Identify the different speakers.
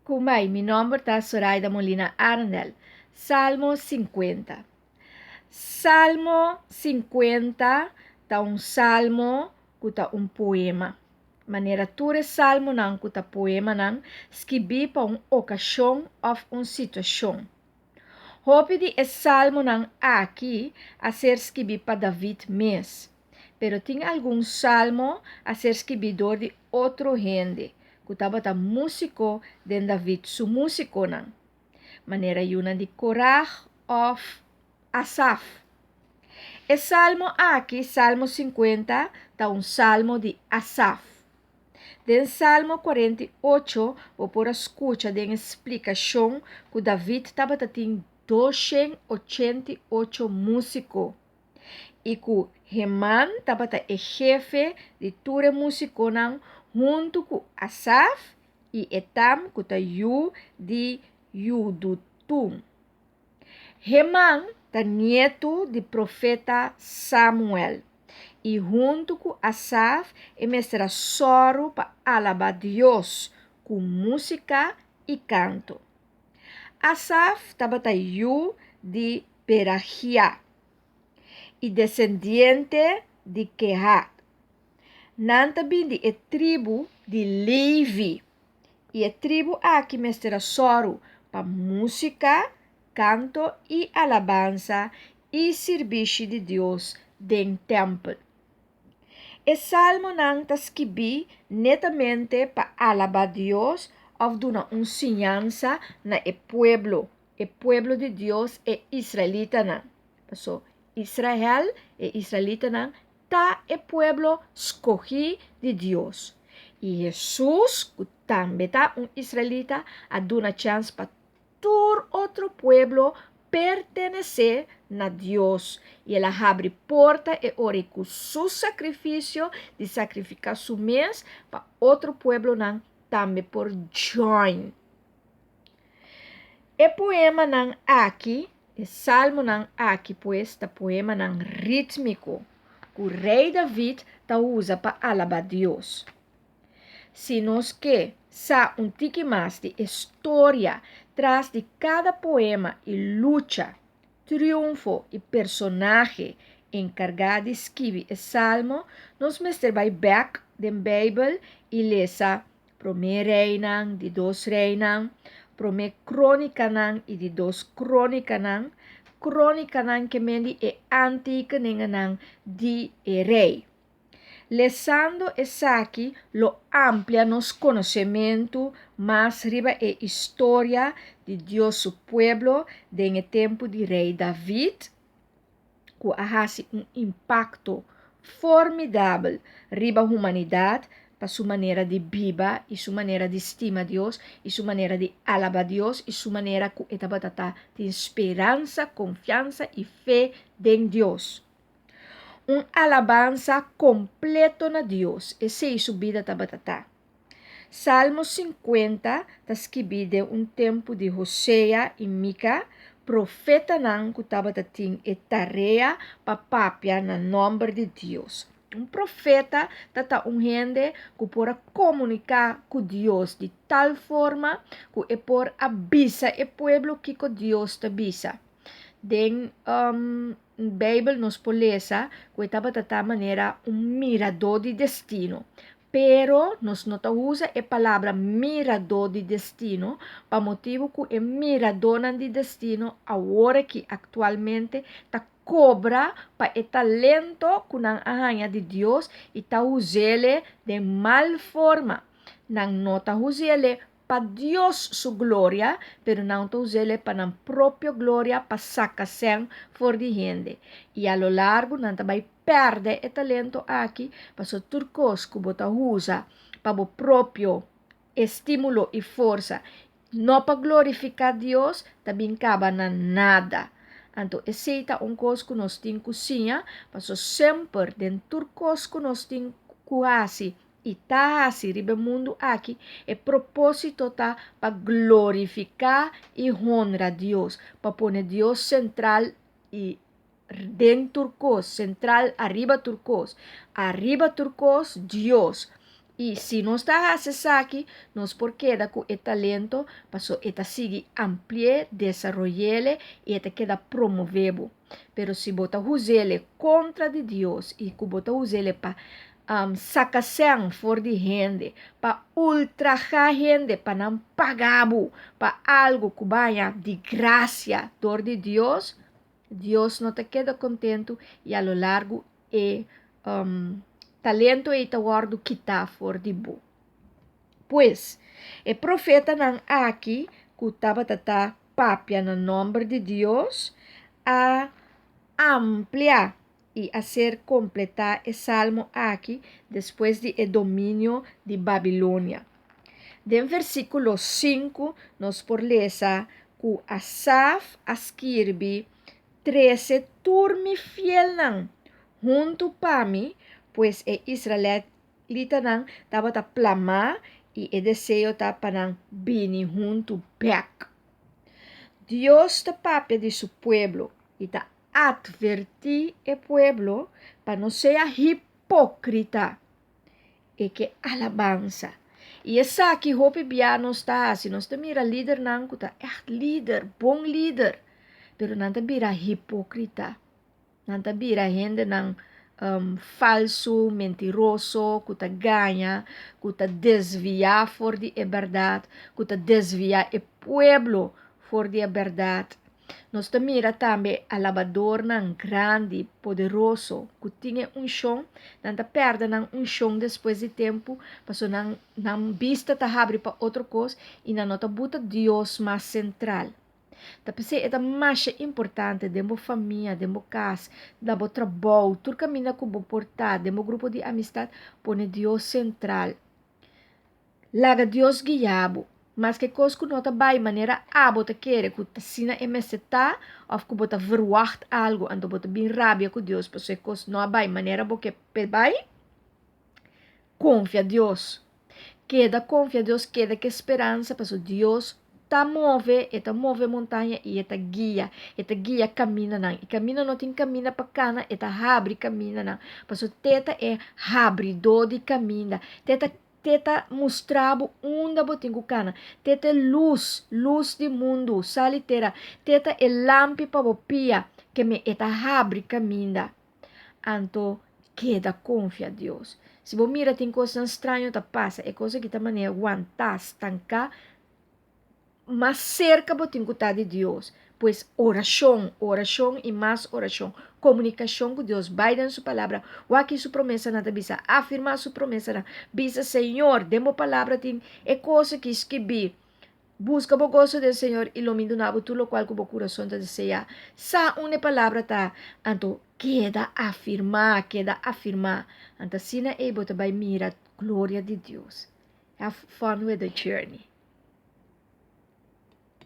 Speaker 1: Kumbai, mi nomber ta Soraida Molina Arendel. Salmo 50. Salmo 50 ta un salmo ku ta un poema. Manera tur e salmonan ku ta poemanan skibí pa un okashon òf un situashon. Hopi di e salmonan aki a ser skibí pa David mes. Pero tin algun salmo a ser skibí dor di otro hende ku tabata músiko den David su músikonan, manera yunan di Korag òf Asaf. E salmo aki, Salmo 50, ta un salmo di Asaf. Den Salmo 48 bo por a skucha den e splikashon ku David tabata tin 288 músiko i ku Heman tabata e hefe di tur e músikonan huntu ku Asaf i Etam ku ta yu di Yudutun. Heman ta nietu di profeta Samuel i huntu ku Asaf e mester a sòru pa alabá Dios ku músika i kanto. Asaf tabata yu di Berahiá i desendiente di Kehat. Nan ta bin di e tribu di Levi, i e tribu aki mester a sòru pa músika, kanto i alabansa i sirbishi di Dios den tèmpel. E salmonan ta skibí netamente pa alabá Dios òf duna un siñansa na e pueblo, e pueblo di Dios, e israelitanan. Pasó Israel, e israelitanan, ta e pueblo skohí di Dios. I Hesus, ku tambe ta un israelita, a duna chèns pa tur otro pueblo pertenesé na Dios. I el a habri porta e ora ei ku su sakrifisio di sakrifiká su mes pa otro pueblonan tambe por join. E poemanan aki, e salmonan aki pues ta poemanan rítmiko ku Rei David ta usa pa alabá Dios. Si nos ke sa un tiki mas di e storia tras di kada poema i lucha, triunfo i personahe enkargá di skibi e salmo, nos mester bai bèk den Beibel i lesa Promé Reinan, di Dos Reinan, Promé Krónikanan i di Dos Krónikanan, Krónikanan ke men di e antikeningennan di e rei. Lesando esaki lo amplia nos konosementu mas riba e historia di Dios su pueblo den e tempu di Rei David, ku a hasi un impakto formidabel riba humanidat pa su manera di biba i su manera di stima Dios i su manera di alabá Dios i su manera ku e tabata ta tin speransa, konfiansa i fe den Dios. Un alabansa kompleto na Dios, esei su bida tabata ta. Salmo 50 ta skibí den un tempu di Hosea i Mika, profetanan ku tabata tin e tarea pa papia na nòmber di Dios. Un profeta ta ta un hende ku por a komuniká ku Dios di tal forma ku e por a bisa e pueblo kiko Dios ta bisa. Den um, Beibel nos por lesa ku e tabata ta manera un miradó di destino. Pero nos no ta usa e palabra miradó di destino pa motibu ku e miradónan di destino awor aki aktualmente ta kobra pa e talento ku nan a haña di Dios i ta us'ele den mal forma. Nan no ta us'ele pa Dios su gloria, pero nan ta us'ele pa nan propio gloria pa saka sèn for di hende. I a lo largu nan ta bai pèrdè e talento aki, pasobra tur kos ku bo ta usa pa bo propio estímulo i forsa, no pa glorifiká Dios, ta bin kaba na nada. Anto esei ta un kos ku nos tin ku siña, pasobra semper den tur kos ku nos tin ku hasi i ta hasi riba e mundu aki, e propósito ta pa glorifiká i honra Dios, pa pone Dios sentral i den tur kos, sentral ariba tur kos. Ariba tur kos, Dios. I si nos ta hasi esaki, nos por keda ku e talento, paso e ta sigui ampli'é, desaroy'é i e ta keda promové bo. Pero si bo ta us'é kontra di Dios i ku bo ta us'é pa saka sèn for di hende, pa ultrahá hende, pa nan paga bo pa algu ku bo a haña di grasia dor di Dios, Dios no ta keda kontentu i a lo largu e talento ei ta wòrdu kitá for di bo. Pues, e profetanan aki ku tabata ta papia na nòmber di Dios a amplia i a ser kompletá e salmo aki despues di e dominio di Babilonia. Den versíkulo 5 nos por lesa ku Asaf a skirbi, Trese tur mi fielnan huntu pa mi, pues e israelitanan tabata plamá i e deseo ta pa nan bini huntu bèk. Dios ta papia di su pueblo i ta atvertí e pueblo pa no sea hipókrita. E ke alabansa. I esaki hopi bia nos ta hasi, nos ta mira lidernan ku ta ègt lider, bon lider, pero nan ta bira hipókrita. Nan ta bira hendenan falsu, mentiroso, ku ta gaña, ku ta desviá for di e bèrdat, ku ta desviá e pueblo for di e bèrdat. Nos ta mira tambe alabadornan grandi, poderoso, ku tin e unshon, nan ta pèrdè nan unshon despues di tempu, pasobra nan nan bista ta habri pa otro kos i nan no ta buta Dios mas sentral. Ta p'esei e ta masha importante den bo famia, den bo kas, na bo trabou, tur kaminda ku bo por ta, den bo grupo di amistat, pone Dios sentral. Laga Dios guia bo. Maske kos ku no ta bai manera abo ta kere ku asina e mester ta òf ku bo ta verwagt algu anto bo ta bin rabia ku Dios pasobra e kos no a bai manera bo ke p'e bai, konfia Dios. Keda konfia Dios, keda ku e speransa pasobra Dios ta move, e ta move montaña i e ta guia, e ta guia kamindanan. I kaminda no tin kaminda pa kana, e ta habri kamindanan. Pasobra te ta e habridó di kaminda, te ta te ta mustra bo unda bo tin ku kana, te ta e lus, lus di mundu, sal i tera, te ta e lampi pa bo pia, ke me e ta habri kaminda. Anto keda konfia Dios. Si bo mira tin kosnan straño ta pasa, e kos aki ta manera wantá, stanká, mas serka bo tin ku ta di Dios. Pues orashon, orashon i mas orashon. Komunikashon ku Dios, bai den su palabra, wak ki su promesanan ta bisa, afirmá su promesanan, bisa Señor, den bo palabra tin e kos aki skibí. Buska bo goso den Señor i lo mi duna bo tur lokual ku bo kurason ta deseá. Sa unda e palabra ta, anto keda afirmá, keda afirmá. Anto asina ei bo ta bai mira gloria di Dios. Have fun with the journey.